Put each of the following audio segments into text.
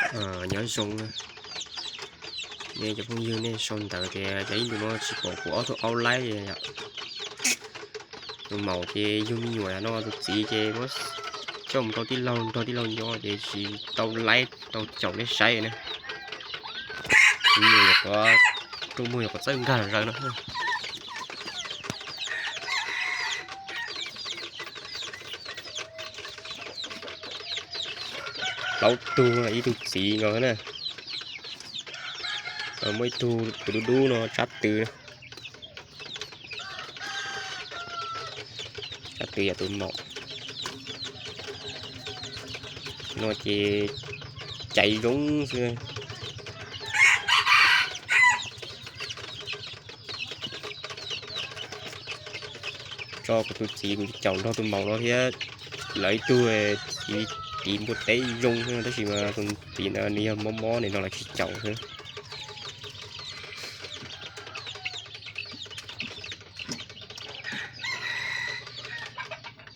Nyob zoo nej cov phooj ywg, nej sau ntawv tias cov ib ntus no tsis pom kuv ob tug aub laib yom. Tus maum ces yug me nyuam no, tus txiv ces muab coj mus rau tij laug nrog tij laug nyob ces tsis tau laib tau caum nej saib na. Me nyuam nyuam qhuav, nruj muag nyuam qhuav txawj nkag zaws no. Plaub tug, ib tug txiv nkaus na. Muaj ib tug tus dub dub no tsab tw. Tsab tw yog tus maum no ces caiv zoo xwb. Tso kuv tus txiv kuv caum nrog tus maum no thiab. Lawv ib tug txiv tiv npua teb zoo xwb tab sis mas tus txiv ntawd nws yog mob mob nim no lawv tsis caum xwb.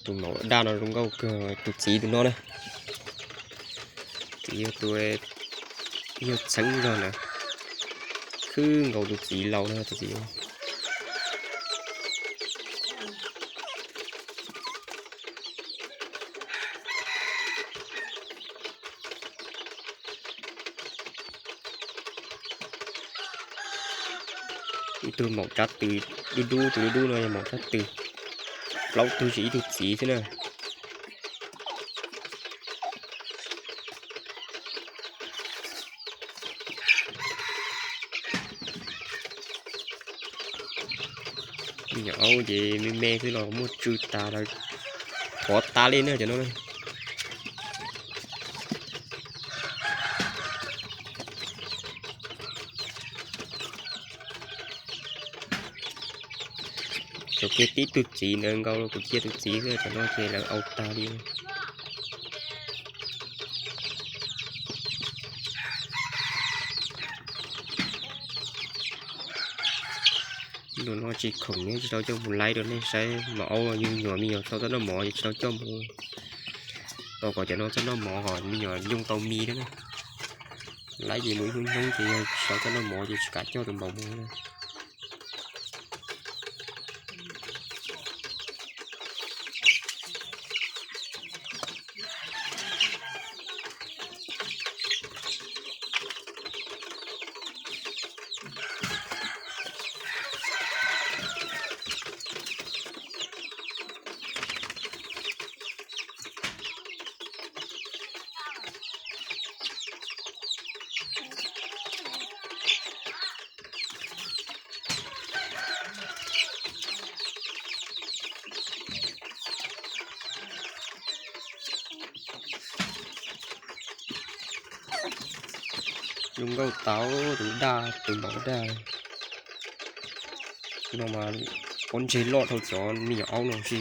Tus maum daj no zoo nkauj kawg tus txiv tus no na. Txiv yog tus yog txheeb zog na, khwb nkaus tus txiv laus na tus txiv. Ib tug maum tsab tw dub dub, tus dub dub no yog maum tsab tw. Plaub tug tsis ib tug txiv xwb na. Me nyuam aub ces me me xwb los muaj tsw tas lawm, thov tas li na cov no. Cov kiag tib tug txiv ntawd nkaus kuv cia tus txiv xwb, cov no ces lawv au tag li. Ib ntus no tsis khoom nyob tsis tau coj mus laib rau nej saib, maum aub yug nyuam me nyuam tau txoj noj mov ces tsis tau coj mus, tau kom cov no txoj noj mov kom me nyuam yooj tau mi thiab na. Laib ces mus ib hnub hnub ces yog tsis tau txoj noj mov ces tsis kam coj tus maum mus na. Zoo nkauj tau tus daj, tus maum daj no mas pob ntseg loj dhau cov me nyuam aub no si.